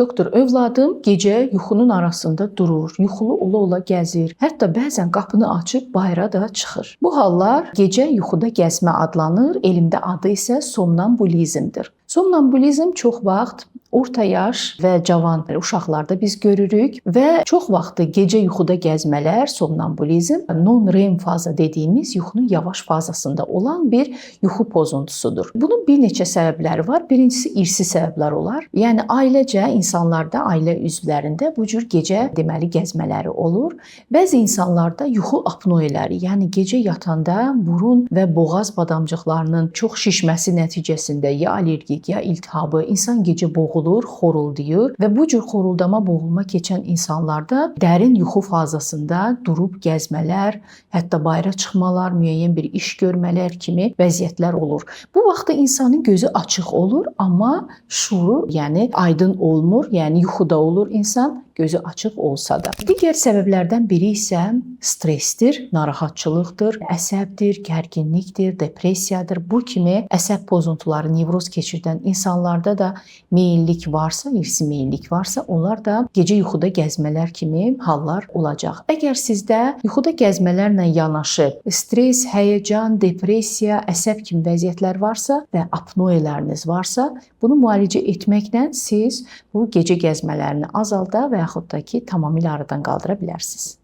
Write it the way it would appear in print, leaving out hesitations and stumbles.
Doktor, övladım gecə yuxunun arasında durur, yuxulu ola-ola gəzir. Hətta bəzən qapını açıb bayıra da çıxır. Bu hallar gecə yuxuda gəzmə adlanır, elmdə adı isə somnambulizmdir. Somnambulizm çox vaxt orta yaş və cavan uşaqlarda biz görürük və çox vaxtı gecə yuxuda gəzmələr, somnambulizm non-REM faza dediyimiz yuxunun yavaş fazasında olan bir yuxu pozuntusudur. Bunun bir neçə səbəbləri var. Birincisi irsi səbəblər olar. Yəni ailəcə insanlarda, ailə üzvlərində bu cür gecə deməli gəzmələri olur. Bəzi insanlarda yuxu apnoeləri, yəni gecə yatanda burun və boğaz badamcıqlarının çox şişməsi nəticəsində ya allergik, ya iltihabı insan gecə boğulur, xoruldayır və bu cür xoruldama, boğulma keçən insanlarda dərin yuxu fazasında durub gəzmələr, hətta bayıra çıxmalar, müəyyən bir iş görmələr kimi vəziyyətlər olur. Bu vaxtda insanın gözü açıq olur, amma şuuru, yəni aydın olmur, yəni yuxuda olur insan, gözü açıq olsa da. Digər səbəblərdən biri isə stressdir, narahatçılıqdır, əsəbdir, gərginlikdir, depressiyadır. Bu kimi əsəb pozuntuları, nevroz keçirdən insanlarda da meyillik varsa, irsi meyillik varsa, onlar da gecə yuxuda gəzmələr kimi hallar olacaq. Əgər sizdə yuxuda gəzmələrlə yanaşı stres, həyəcan, depressiya, əsəb kimi vəziyyətlər varsa və apnoeləriniz varsa, bunu müalicə etməklə siz bu gecə gəzmələrini azalda və yaxud da ki, tamamilə aradan qaldıra bilərsiniz.